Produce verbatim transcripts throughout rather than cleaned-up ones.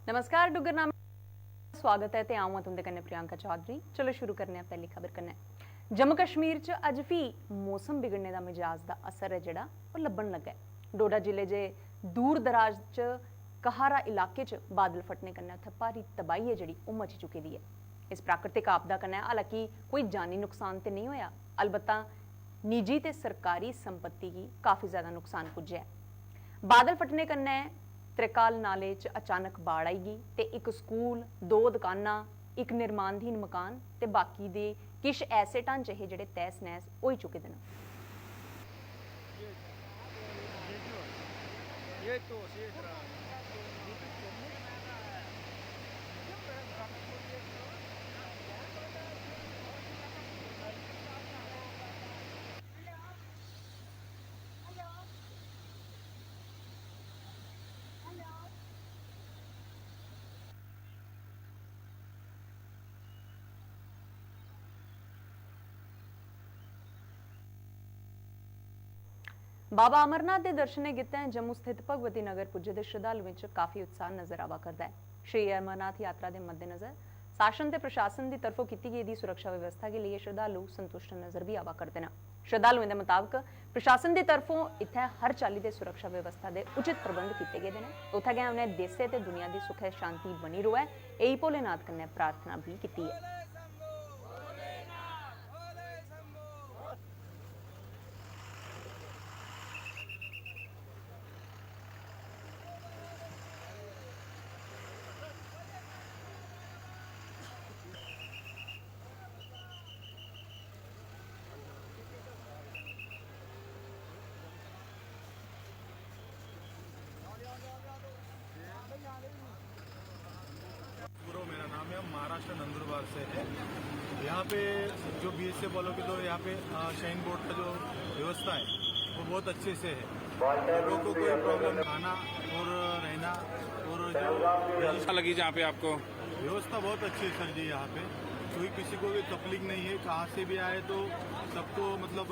नमस्कार डुग्गरनामे, स्वागत ऐ ते अ'ऊं आं तुं'दे कन्नै प्रियंका चौधरी। चलो शुरू करने आं पैह्ली खबर कन्नै। जम्मू कश्मीर च अज्ज फ्ही मौसम बिगड़ने दा मजाज दा असर ऐ जेह्ड़ा ओह् लब्भन लग्गा ऐ। डोडा जिले दे दूर दराज च कहारा इलाके च बादल फटने कन्नै उत्थै भारी तबाही ऐ जेह्ड़ी ओह् मची चुकी दी ऐ। इस प्राकृतिक आपदा कन्नै हालांकि कोई जानी नुकसान ते नेईं होआ, अलबत्ता निजी ते सरकारी संपत्ति गी काफी ज्यादा नुकसान पुज्जेआ ऐ। बादल फटने कन्नै त्रिकाल नाले च अचानक बाड़ आई गेई ते इक स्कूल, दो दकानां, इक निर्माणधीन मकान ते बाकी दे किश ऐसे ढांचे हे जेह्ड़े तैह्स नैह्स होई चुके दे न। बाबा अमरनाथ दे दर्शनें गित्तै जम्मू स्थित भगवती नगर पुज्जे दे श्रद्धालुएं च काफी उत्साह नजर आवा करदा ऐ। श्री अमरनाथ यात्रा दे मद्देनजर शासन ते प्रशासन दी तरफों कीती गेदी सुरक्षा व्यवस्था गी लेइयै श्रद्धालु संतुष्ट नजर बी आवा करदे न। श्रद्धालुएं दे मताबक प्रशासन दी तरफों इत्थै हर चाल्ली दे सुरक्षा व्यवस्था दे उचित प्रबंध कीते गेदे न। उत्थै गै उ'नें देसै ते दुनिया दी सुखै शांति बनी र'वै, एही भोलेनाथ कन्नै प्रार्थना बी कीती ऐ। गुरु, मेरा नाम है, हम महाराष्ट्र नंदुरबार से है। यहाँ पे जो बीएसए फॉलो की, तो यहाँ पे साइन बोर्ड का जो व्यवस्था है वो बहुत अच्छे से है। लोगों को कोई प्रॉब्लम, खाना और रहना और जो अच्छा लगी जहाँ पे आपको? व्यवस्था बहुत अच्छी है सर जी। यहाँ पे कोई किसी को भी तकलीफ नहीं है, कहाँ से भी आए तो सबको मतलब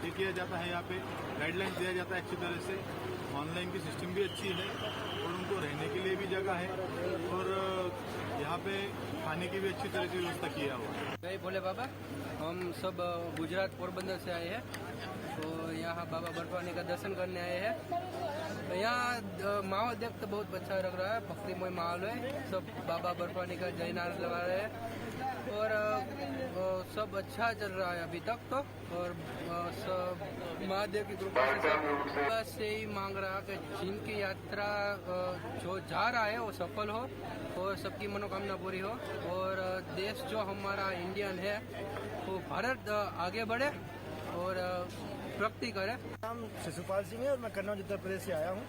ये किया जाता है, यहाँ पे गाइडलाइंस दिया जाता है अच्छी तरह से। ऑनलाइन की सिस्टम भी अच्छी है और उनको रहने के लिए भी जगह है और यहाँ पे खाने की भी अच्छी तरह से व्यवस्था किया हुआ है। जय भोले बाबा। हम सब गुजरात पोरबंदर से आए हैं, तो यहाँ बाबा बर्फानी का दर्शन करने आए हैं। तो यहाँ माहौल देख तो बहुत अच्छा लग रहा है, भक्तिमय माहौल है। सब बाबा बर्फानी का जयनारा लगा रहे हैं और सब अच्छा चल रहा है अभी तक तो। और सब महादेव की कृपा से सब बस यही मांग रहा कि जिनकी यात्रा जो जा रहा है वो सफल हो और सबकी मनोकामना पूरी हो और देश जो हमारा इंडियन है वो भारत आगे बढ़े और प्रगति करे। नाम शिशुपाल सिंह है और मैं कन्नौज उत्तर प्रदेश से आया हूँ।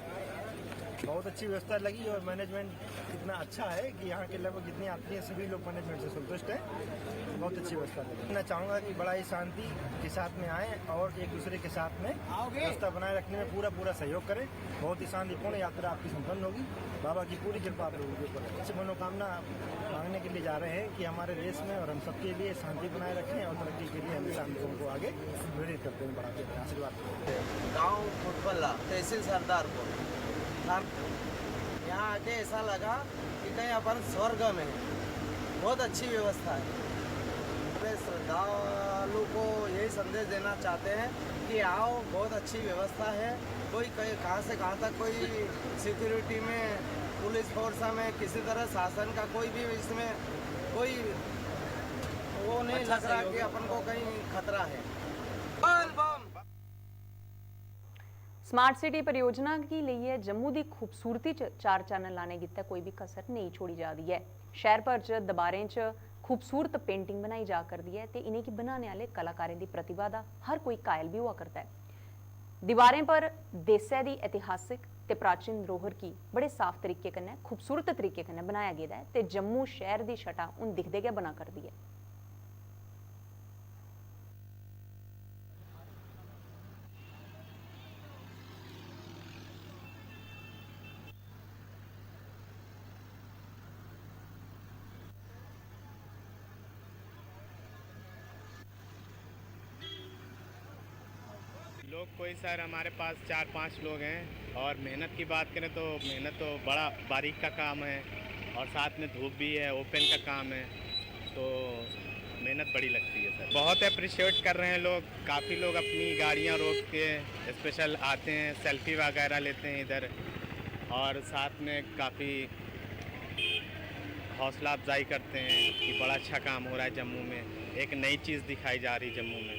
बहुत अच्छी व्यवस्था लगी और मैनेजमेंट इतना अच्छा है कि यहाँ के लगभग जितने यात्री हैं सभी लोग मैनेजमेंट से संतुष्ट हैं। बहुत अच्छी व्यवस्था लगी। मैं चाहूँगा कि बड़ा ही शांति के साथ में आएँ और एक दूसरे के साथ में व्यवस्था बनाए रखने में पूरा पूरा सहयोग करें। बहुत ही शांतिपूर्ण यात्रा आपकी संपन्न होगी। बाबा की पूरी कृपा आप लोगों के ऊपर है। अच्छी मनोकामना मांगने के लिए जा रहे हैं कि हमारे देश में और हम सबके लिए शांति बनाए रखें और तरक्की के लिए हमेशा हम लोगों को आगे प्रेरित करते हैं, बढ़ाते रहें, आशीर्वाद दें। गांव फुटबल्ला, तहसील सरदारपुर। यहाँ आके ऐसा लगा कि कहीं अपन स्वर्ग में हैं। बहुत अच्छी व्यवस्था है। अपने श्रद्धालु को यही संदेश देना चाहते हैं कि आओ, बहुत अच्छी व्यवस्था है। कोई कहीं कहाँ से कहाँ तक कोई सिक्योरिटी में, पुलिस फोर्स में, किसी तरह शासन का कोई भी इसमें कोई वो नहीं लग रहा कि अपन को कहीं खतरा है। बोल बम। स्मार्ट सिटी परियोजना गी लेइयै जम्मू दी खूबसूरती च चार चन्न लाने गित्तै कोई बी कसर नेईं छोड़ी जा दी ऐ। शैह्र भर च दबारें च खूबसूरत पेंटिंग बनाई जा करदी ऐ ते इ'नेंगी बनाने आह्ले कलाकारें दी प्रतिभा दा हर कोई कायल बी होआ करदा ऐ। दीवारें पर देसै दी ऐतिहासिक ते प्राचीन धरोहर गी बड़े साफ तरीके कन्नै, खूबसूरत तरीके कन्नै बनाया गेदा ऐ ते जम्मू शैह्र दी छटा हून दिखदे गै बना करदी ऐ। लोग कोई सर, हमारे पास चार पांच लोग हैं और मेहनत की बात करें तो मेहनत तो बड़ा बारीक का काम है। और साथ में धूप भी है, ओपन का काम है, तो मेहनत बड़ी लगती है सर। बहुत अप्रिशिएट कर रहे हैं लोग, काफ़ी लोग अपनी गाड़ियाँ रोक के स्पेशल आते हैं, सेल्फी वगैरह लेते हैं इधर, और साथ में काफ़ी हौसला अफजाई करते हैं कि बड़ा अच्छा काम हो रहा है जम्मू में, एक नई चीज़ दिखाई जा रही जम्मू में।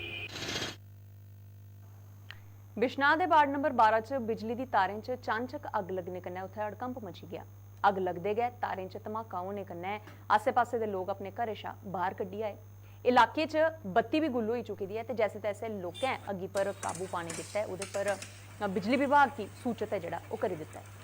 बिश्नाह दे वार्ड नंबर बारां च बिजली दी तारें च चानचक अग्ग लग्गने कन्नै उत्थै हड़कंप मची गेआ। अग्ग लगदे गै तारें च धमाका होने कन्नै आस्सै-पास्सै दे लोक अपने घरें शा बाहर कड्ढी आए। इलाके च बत्ती बी गुल होई चुकी दी ऐ ते जैसे-तैसे लोकें अग्गी पर काबू पाने गितै ओह्दे पर बिजली विभाग गी सूचत ऐ जेह्ड़ा ओह् करी दित्ता ऐ।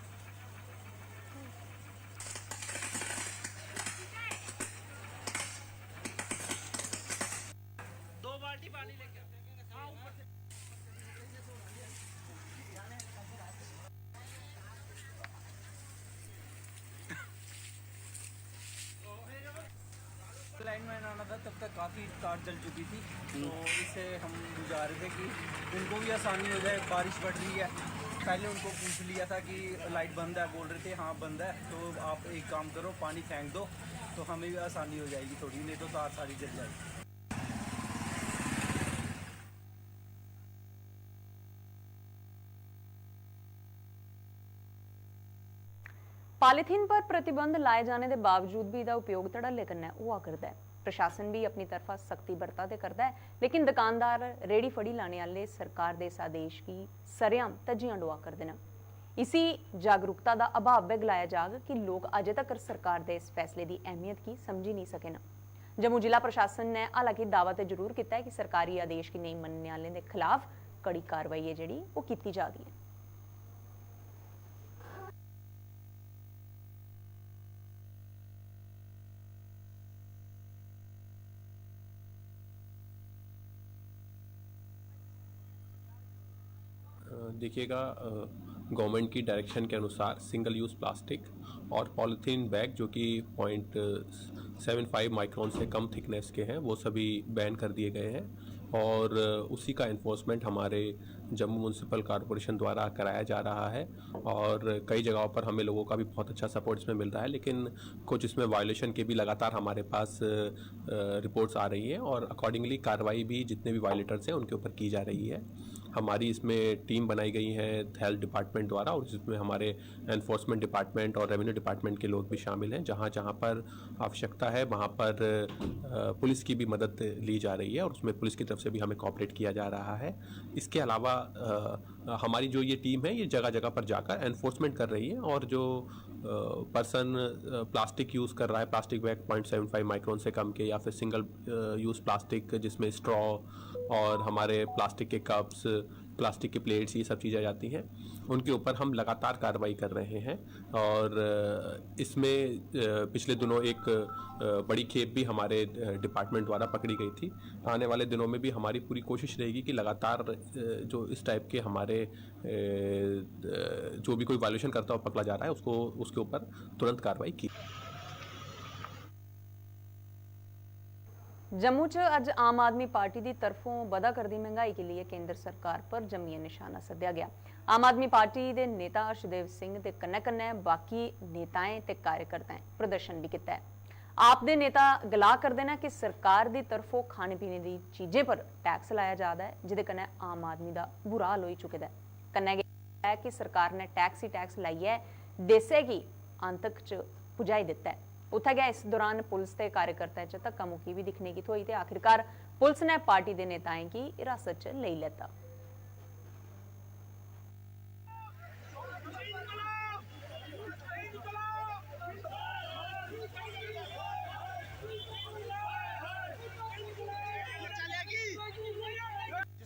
लाइनमैन आना था, तब तक काफ़ी तार जल चुकी थी। तो इससे हम बुझा रहे थे कि उनको भी आसानी हो जाए। बारिश बढ़ रही है, पहले उनको पूछ लिया था कि लाइट बंद है, बोल रहे थे हाँ बंद है, तो आप एक काम करो, पानी फेंक दो, तो हमें भी आसानी हो जाएगी थोड़ी, नहीं तो तार सारी जल जाएगी। पालीथीन पर प्रतिबंध लाए जाने दे बावजूद बी एह्दा उपयोग धड़ल्ले कन्नै होआ करदा ऐ। प्रशासन बी अपनी तरफा सख्ती बरता ते करदा ऐ, लेकिन दुकानदार, रेहड़ी फड़ी लाने आह्ले सरकार दे इस आदेश गी सरेआम धज्जियां डोआ करदे न। इसी जागरूकता दा अभाव गै गलाया जाग कि लोक अजें तगर सरकार दे इस फैसले दी अहमियत गी समझी नेईं सके न। जम्मू जिला प्रशासन ने हालांकि दावा ते जरूर कीता ऐ कि सरकारी आदेश गी नेईं मन्नने आह्लें दे खलाफ कड़ी कार्रवाई ऐ जेह्ड़ी ओह् कीती जा दी ऐ। देखिएगा, गवर्नमेंट की डायरेक्शन के अनुसार सिंगल यूज़ प्लास्टिक और पॉलीथीन बैग जो कि पॉइंट सेवन फाइव माइक्रॉन से कम थिकनेस के हैं, वो सभी बैन कर दिए गए हैं और उसी का इन्फोर्समेंट हमारे जम्मू म्यूनसिपल कॉरपोरेशन द्वारा कराया जा रहा है। और कई जगहों पर हमें लोगों का भी बहुत अच्छा सपोर्ट इसमें मिल रहा है, लेकिन कुछ इसमें वायोलेशन के भी लगातार हमारे पास रिपोर्ट्स आ रही है और अकॉर्डिंगली कार्रवाई भी जितने भी वायोलेटर्स हैं उनके ऊपर की जा रही है। हमारी इसमें टीम बनाई गई है हेल्थ डिपार्टमेंट द्वारा और इसमें हमारे एनफोर्समेंट डिपार्टमेंट और रेवेन्यू डिपार्टमेंट के लोग भी शामिल हैं। जहाँ जहाँ पर आवश्यकता है वहाँ पर पुलिस की भी मदद ली जा रही है और उसमें पुलिस की तरफ से भी हमें कॉपरेट किया जा रहा है। इसके अलावा हमारी जो ये टीम है, ये जगह जगह पर जाकर एनफोर्समेंट कर रही है और जो पर्सन प्लास्टिक यूज़ कर रहा है, प्लास्टिक बैग पॉइंट सेवन फाइव माइक्रॉन से कम के या फिर सिंगल यूज़ प्लास्टिक जिसमें स्ट्रॉ और हमारे प्लास्टिक के कप्स, प्लास्टिक की प्लेट्स, ये सब चीज़ें जाती हैं, उनके ऊपर हम लगातार कार्रवाई कर रहे हैं। और इसमें पिछले दिनों एक बड़ी खेप भी हमारे डिपार्टमेंट द्वारा पकड़ी गई थी। आने वाले दिनों में भी हमारी पूरी कोशिश रहेगी कि लगातार जो इस टाइप के हमारे जो भी कोई वायोलेशन करता हुआ पकड़ा जा रहा है, उसको, उसके ऊपर तुरंत कार्रवाई की। जम्मू च अज्ज आम आदमी पार्टी दी तरफों बधा करदी महंगाई के लिए केंद्र सरकार पर जम्मियै निशाना सद्देआ गेआ। आम आदमी पार्टी दे नेता हर्षदेव सिंह दे कन्नै-कन्नै बाकी नेताएं ते कार्यकर्ताएं प्रदर्शन बी कीता ऐ। आप दे नेता गलाऽ करदे न कि सरकार दी तरफों खाने पीने दी चीजें पर टैक्स लाया जा दा ऐ, जेह्दे कन्नै आम आदमी दा बुरा हाल होई चुके दा ऐ। कन्नै गै ऐ कि सरकार ने टैक्स ही टैक्स लाइयै देसै गी आंतक च पुजाई दित्ता ऐ। उत्थै गै इस दौरान पुलस ते कार्यकर्ताएं च धक्का मुक्की बी दिक्खने गी थ्होई ते आखिरकार पुलस ने पार्टी दे नेताएं गी हिरासत च लेई लैता।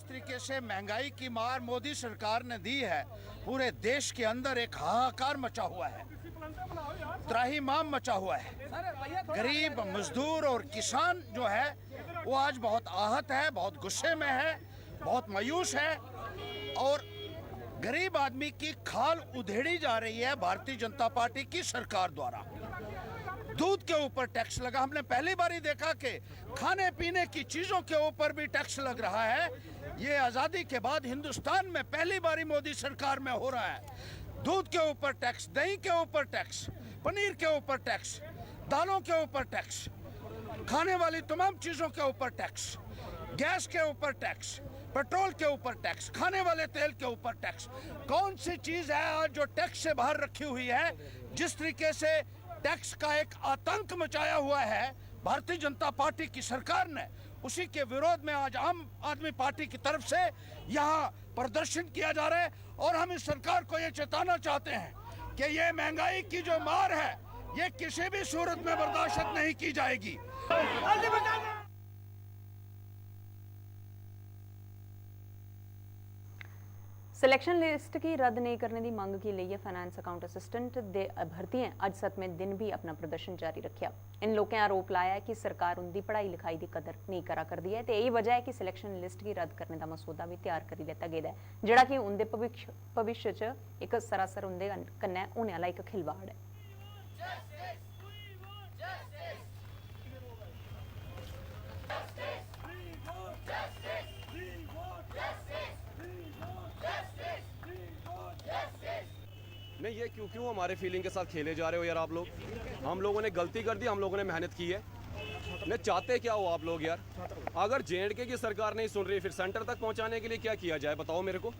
तरीके से महंगाई की मार मोदी सरकार ने दी है, पूरे देश के अंदर एक हाहाकार मचा हुआ है, त्राहिमाम मचा हुआ है। गरीब, मजदूर और किसान जो है, वो आज बहुत आहत है, बहुत गुस्से में है, बहुत मायूस है और गरीब आदमी की खाल उधेड़ी जा रही है भारतीय जनता पार्टी की सरकार द्वारा। दूध के ऊपर टैक्स लगा। हमने पहली बार ही देखा कि खाने पीने की चीजों के ऊपर भी टैक्स लग रहा है। ये आजादी के बाद हिंदुस्तान में पहली बारी मोदी सरकार में हो रहा है। दूध के ऊपर टैक्स, दही के ऊपर टैक्स, पनीर के ऊपर टैक्स, दालों के ऊपर टैक्स, खाने वाली तमाम चीज़ों के ऊपर टैक्स, गैस के ऊपर टैक्स, पेट्रोल के ऊपर टैक्स, खाने वाले तेल के ऊपर टैक्स। कौन सी चीज़ है आज जो टैक्स से बाहर रखी हुई है? जिस तरीके से टैक्स का एक आतंक मचाया हुआ है भारतीय जनता पार्टी की सरकार ने, उसी के विरोध में आज आम आदमी पार्टी की तरफ से यहाँ प्रदर्शन किया जा रहा है। और हम इस सरकार को ये चेताना चाहते हैं कि ये महंगाई की जो मार है, ये किसी भी सूरत में बर्दाश्त नहीं की जाएगी। सिलेक्शन लिस्ट गी रद्द नेईं करने दी मंग गी लेइयै फाइनेंस अकाउंट असिस्टेंट दे अभ्यर्थियें अज्ज सतमें दिन बी अपना प्रदर्शन जारी रक्खेआ। इन लोकें आरोप लाया ऐ कि सरकार उंदी पढ़ाई लिखाई दी कदर नेईं करा करदी ऐ ते एही वजह ऐ कि सिलेक्शन लिस्ट गी रद्द करने दा मसौदा बी त्यार करी लैता गेदा ऐ, जेह्ड़ा कि उंदे भविक्ख भविष्य च इक सरासर उंदे कन्नै होने आह्ला इक खिलवाड़ ऐ। नहीं, ये क्यों क्यों हमारे फीलिंग के साथ खेले जा रहे हो यार आप लोग। हम लोगों ने गलती कर दी, हम लोगों ने मेहनत की है। नहीं, चाहते क्या हो आप लोग यार? अगर जेएंडके की सरकार नहीं सुन रही, फिर सेंटर तक पहुंचाने के लिए क्या किया जाए, बताओ मेरे को।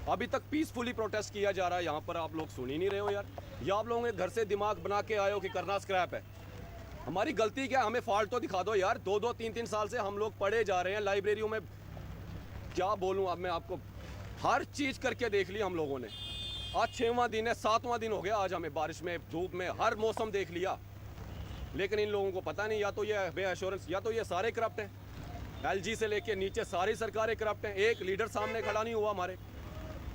अभी तक पीसफुली प्रोटेस्ट किया जा रहा है, यहाँ पर आप लोग सुन ही नहीं रहे हो यार। या आप लोगों के घर से दिमाग बना के आए हो कि करना स्क्रैप है? हमारी गलती क्या है? हमें फॉल्ट तो दिखा दो यार। दो दो तीन तीन साल से हम लोग पढ़े जा रहे हैं लाइब्रेरियों में। क्या बोलूं अब मैं आपको, हर चीज करके देख ली हम लोगों ने। आज छठवां दिन है, सातवां दिन हो गया आज हमें, बारिश में, धूप में, हर मौसम देख लिया, लेकिन इन लोगों को पता नहीं। या तो ये बे एश्योरेंस, या तो ये सारे करप्ट हैं। एलजी से लेके नीचे सारी सरकारें करप्ट हैं। एक लीडर सामने खड़ा नहीं हुआ हमारे।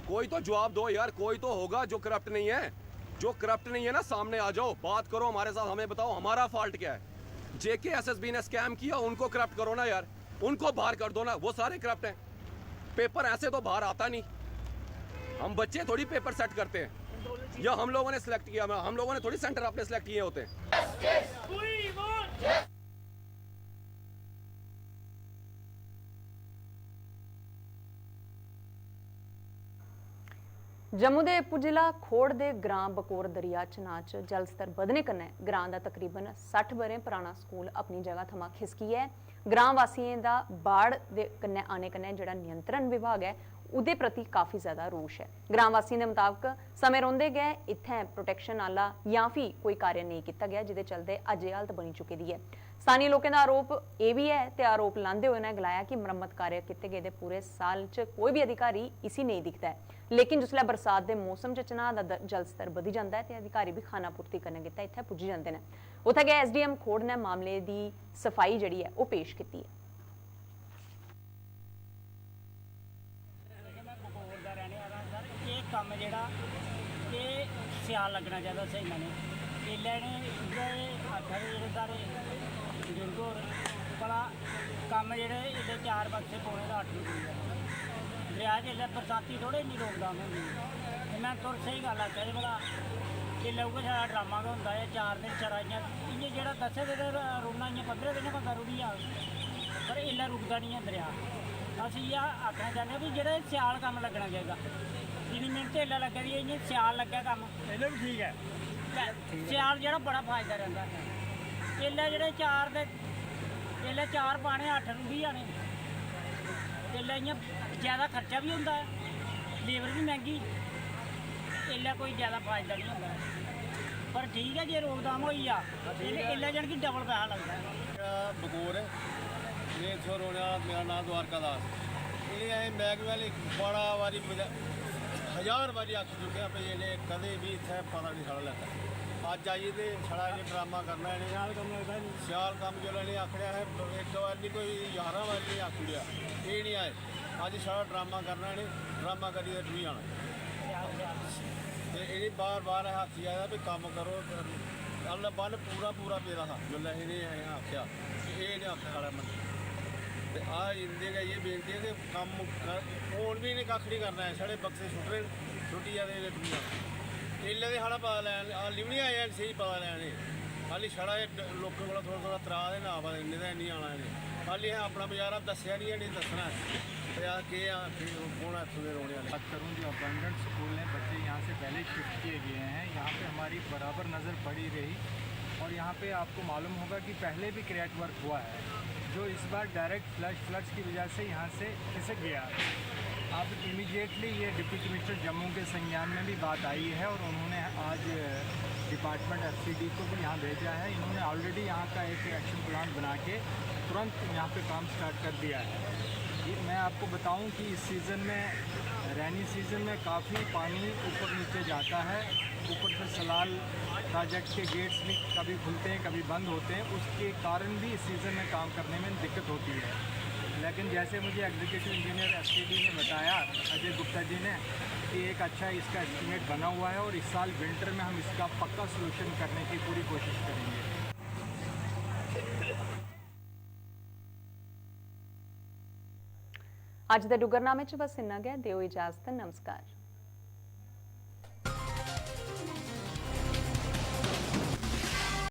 कोई तो जवाब दो यार, कोई तो होगा जो करप्ट नहीं है। जो करप्ट नहीं है ना, सामने आ जाओ, बात करो हमारे साथ, हमें बताओ हमारा फॉल्ट क्या है। जेके एसएसबी ने स्कैम किया, उनको करप्ट करो ना यार, उनको बाहर कर दो ना, वो सारे करप्ट हैं। पेपर ऐसे तो बाहर आता नहीं। हम बच्चे थोड़ी पेपर सेट करते हैं, या हम लोगों ने सिलेक्ट किया, हम लोगों ने थोड़ी सेंटर अपने सिलेक्ट किए होते हैं। जम्मू दे पुजिला खोड़ दे ग्रां बकोर दरिया चनां च जल स्तर बधने कन्नै ग्रां दा तकरीबन सट्ठ ब'रें पराना स्कूल अपनी जगह थमां खिसकी गेआ ऐ। ग्रां वासियें दा बाढ़ दे कन्नै आने कन्नै जेह्ड़ा नियंत्रण विभाग ऐ, ओह्दे प्रति काफी ज्यादा रोष ऐ। ग्रां वासियें दे मताबक समें रौंह्दे गै इत्थें प्रोटेक्शन आह्ला जां फ्ही कोई कार्य नेईं कीता गेआ, जेह्दे चलदे अज्ज एह् हालत बनी चुकी दी ऐ। स्थानीय लोकें दा आरोप एह् बी ऐ ते आरोप लांदे होए उ'नें गलाया कि मरम्मत कार्य कीते गेदे पूरे साल च कोई बी अधिकारी इसी नेईं दिखदा ऐ, लेकिन जिसलै बरसात दे मौसम च चन्हां दा द- जल स्तर बधी जंदा ऐ ते अधिकारी बी खानापूर्ति करने गित्तै इत्थै पुज्जी जंदे न। उत्थै गै एसडीएम खोड़ ने मामले दी सफाई जेह्ड़ी ऐ ओह् पेश कीती ऐ। में बकोर दा रैह्ने आह्ला सर। एह् कम्म जेह्ड़ा एह् स्याल लग्गना चाहिदा स्हेई मायने। एल्लै इ'नें इ'यै आखा दे जेह्ड़े साढ़े बजुर्ग होर भला कम्म जेह्ड़े एल्लै चार बक्से पौने दा अट्ठ रपेऽ दरेआ च एल्लै बरसांती थोह्ड़े इन्नी रोकथाम होंदी। ते में तुर स्हेई गल्ल आखेआ जे भला एल्लै उ'ऐ छड़ा ड्रामा गै होंदा ऐ। चार दिन छड़ा इ'यां इ'यां जेह्ड़ा दस्से दे ते रौह्ना इ'यां पद्धरे कन्नै बंदा रुढ़ी जाग। पर एल्लै रुकदा निं ऐ दरेआ। अस इ'यै आखना चाह्न्ने आं भी जेह्ड़ा एह् स्याल कम्म लग्गना चाहिदा। इन्नी मेह्नत एल्लै लग्गा दी ऐ, इ'यां स्याल लग्गै कम्म। एल्लै बी ठीक ऐ। ते स्याल जेह्ड़ा बड़ा फायदा रैंह्दा। एल्लै जेह्ड़े चार ते एल्लै चार पाने अट्ठ रुढ़ी जाने। एल्लै इ'यां जैदा खर्चा बी होंदा ऐ, लेबर बी मैंह्गी। एल्लै कोई जैदा फायदा निं होंदा ऐ। पर ठीक ऐ जे रोकथाम होई जा। एल्लै एल्लै जानी कि डबल पैहा लगदा ऐ। बकोर ऐ। में इत्थें रौह्ने आह्ला, मेरा नांऽ द्वारका दास। इ'नें असें मैह्कमे आह्ले बड़ा बारी बजा- हजार बारी आक्खी चुके आं भई इ'नें कदें बी इत्थें पता निं साढ़ा लैता। अज्ज आइयै ते छड़ा इ'नें ड्रामा करना इ'नें। स्याल कम्म जिसलै इ'नें आखने असें इक बार निं कोई ञारां बारी इ'नें आक्खी ओड़ेआ, एह् निं आए। अज्ज छड़ा ड्रामा करना इ'नें, ड्रामा करियै टुरी जाना। ते इ'नें बार बार असें आक्खी आए दा भई कम्म करो। अल्ल बन्न पूरा पूरा पेदा हा जिसलै इ'नें असें आखेआ कि एह् निं आक्खै साढ़े म्हल्ले। ते आ इं'दे गै इ'यै बेनती ऐ कि कम्म कर, हून बी इ'नें कक्ख निं करना ऐ, छड़े बक्से सुट्टने न, सुट्टियै ते इ'नें टुरी जाना। एल्लै ते साढ़ा पता लैन, हाल्ली बी निं आए हैन स्हेई पता लैन एह्। हाल्ली छड़ा एह् ड- लोकें कोला थोह्ड़ा थोह्ड़ा त्राह् दे नांऽ पर इ'नें ते निं आना इ'नें। हाल्ली असें अपना बजारा दस्सेआ निं ऐ, निं दस्सना ऐ। ਆ ਕੇ ਆ, ਫਿਰ ਉਹ ਕੌਣ ਆ ਇੱਥੋਂ ਦੇ ਰੋਣੇ ਵਾਲੇ? बात करूँ, जो अबंडेंट स्कूल हैं, बच्चे यहाँ से पहले शिफ्ट किए गए हैं। यहाँ पे हमारी बराबर नज़र पड़ी रही और यहाँ पे आपको मालूम होगा कि पहले भी क्रेट वर्क हुआ है, जो इस बार डायरेक्ट फ्लैश फ्लड्स की वजह से यहाँ से खिसक गया। अब इमीडिएटली ये डिप्टी कमिश्नर जम्मू के संज्ञान में भी बात आई है और उन्होंने आज डिपार्टमेंट एफसीडी को भी यहाँ भेजा है। इन्होंने ऑलरेडी यहाँ का एक एक्शन प्लान बना के तुरंत यहाँ पे काम स्टार्ट कर दिया है। ये मैं आपको बताऊं कि इस सीज़न में, रेनी सीज़न में काफ़ी पानी ऊपर नीचे जाता है। ऊपर से सलाल प्रोजेक्ट के गेट्स भी कभी खुलते हैं, कभी बंद होते हैं, उसके कारण भी इस सीज़न में काम करने में दिक्कत होती है। लेकिन जैसे मुझे एग्जीक्यूटिव इंजीनियर एफसीडी ने बताया, अजय गुप्ता जी ने, कि एक अच्छा इसका एस्टिमेट बना हुआ है और इस साल विंटर में हम इसका पक्का सोल्यूशन करने की पूरी कोशिश करेंगे। अज्ज दे डुग्गरनामे च बस इन्ना गै। देओ इजाजत, नमस्कार।